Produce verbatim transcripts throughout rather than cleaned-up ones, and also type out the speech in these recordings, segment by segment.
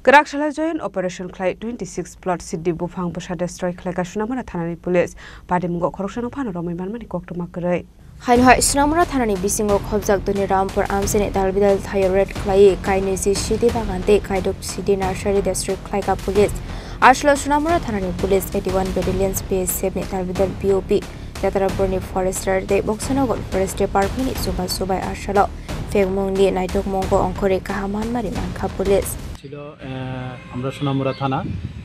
Twraksala joint operation khlai twenty six plot siddi buphang bwsa destroy khlaikha Sonamura thanani police. Patimungo khoroksano phano romwi manmani koktwma kwrwi. Haino hai Sonamura thanani bisingo khobjak Doni Rampur amchaini dalbidal thaio raid khlaiwi kainwi ji sidi bagan tei kaidok sidi nursery destroy khlaikha police. Aswkno Sonamura thanani police eighty one battalions B S F ni dalbidal B O P, Jatrapurni forester tei Boksanagar forest department ni chubachu bai aswkno phekmungni naitokmungo ongkhorwi kaham manmari mankha police. ছিল, আহ, আমরা সোনামুড়া থানা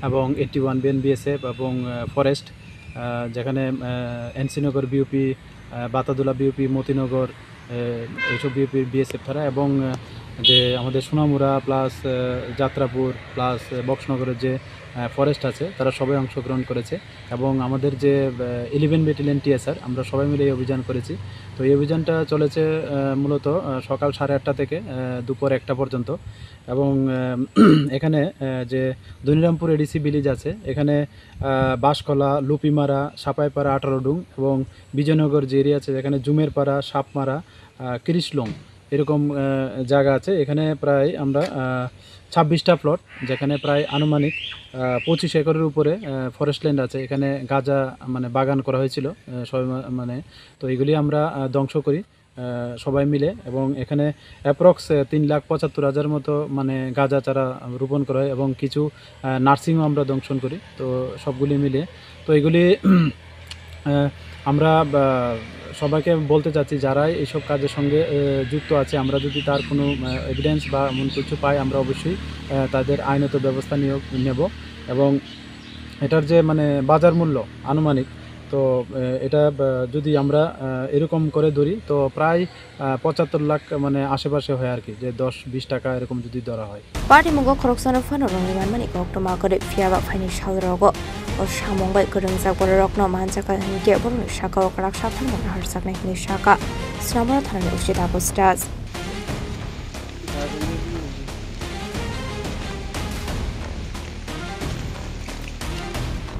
এবং eighty one BN BSF এবং, আহ, ফরেস্ট, আহ, যেখানে, আহ, এনসি নগর বিওপি, আহ, বাতাদুলা বিওপি, মতিনগর, আহ, এইসব BOP BSF তারা এবং, আহ, যে আমাদের সোনামুড়া প্লাস, আহ, যাত্রাপুর প্লাস, আহ, বক্সনগরের যে, আহ, ফরেস্ট আছে, তারা সবাই অংশগ্রহণ করেছে এবং আমাদের যে, আহ, ইলেভেন ব্যাটালিয়ন টিএসআর, আমরা সবাই মিলে এই অভিযান করেছি। তো এই অভিযানটা চলেছে, আহ, মূলত, আহ, সকাল সাড়ে আটটা থেকে, আহ, দুপুর একটা পর্যন্ত। এবং, আহ, এখানে, আহ, যে ধনিরামপুর এডিসি ভিলেজ আছে, এখানে, আহ, বাঁশখলা, লুপিমারা, সাপাইপাড়া, আঠারো ডুং এবং বিজয়নগর যে এরিয়া আছে, যেখানে জুমেরপাড়া, সাপমারা, আহ, কিরিশলং, এরকম, আহ, জায়গা আছে। এখানে প্রায় আমরা, আহ, ছাব্বিশটা প্লট, যেখানে প্রায় আনুমানিক, আহ, পঁচিশ একরের উপরে, আহ, ফরেস্ট ল্যান্ড আছে। এখানে গাঁজা, মানে, বাগান করা হয়েছিল, আহ, সবাই মা-, মানে, তো এগুলি আমরা, আহ, ধ্বংস করি, আহ, সবাই মিলে। এবং এখানে অ্যাপ্রক্স, আহ, তিন লাখ পঁচাত্তর হাজার মতো, মানে, গাঁজা চারা রোপণ করা হয় এবং কিছু, আহ, নার্সিংও আমরা দংশন করি। তো সবগুলি মিলে, তো এগুলি, আহ, আমরা, আহ, সবাইকে বলতে চাচ্ছি, যারাই এইসব কাজের সঙ্গে, আহ, যুক্ত আছে, আমরা যদি তার কোনো, আহ, এভিডেন্স বা এমন কিছু পাই, আমরা অবশ্যই, আহ, তাদের আইনত ব্যবস্থা নিয়ে নেব। এবং এটার যে, মানে, বাজার মূল্য আনুমানিক, তো, আহ, এটা, আহ, যদি আমরা, আহ, এরকম করে ধরি, তো প্রায়, আহ, পঁচাত্তর লাখ, মানে, আশেপাশে হয় আর কি, যে দশ বিশ টাকা এরকম যদি ধরা হয়। Patimungo khoroksano phano romwi manmani koktwma kwrwi, phiyaba phaini salrogo o samung bai kwrwngjak bororokno manjakha hinkhe borokni sakao kwrak saphang naharjaknai hinwi sakha Sonamura thanani O C Taposh Das.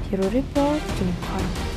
Bureau Report, Tini Khorang.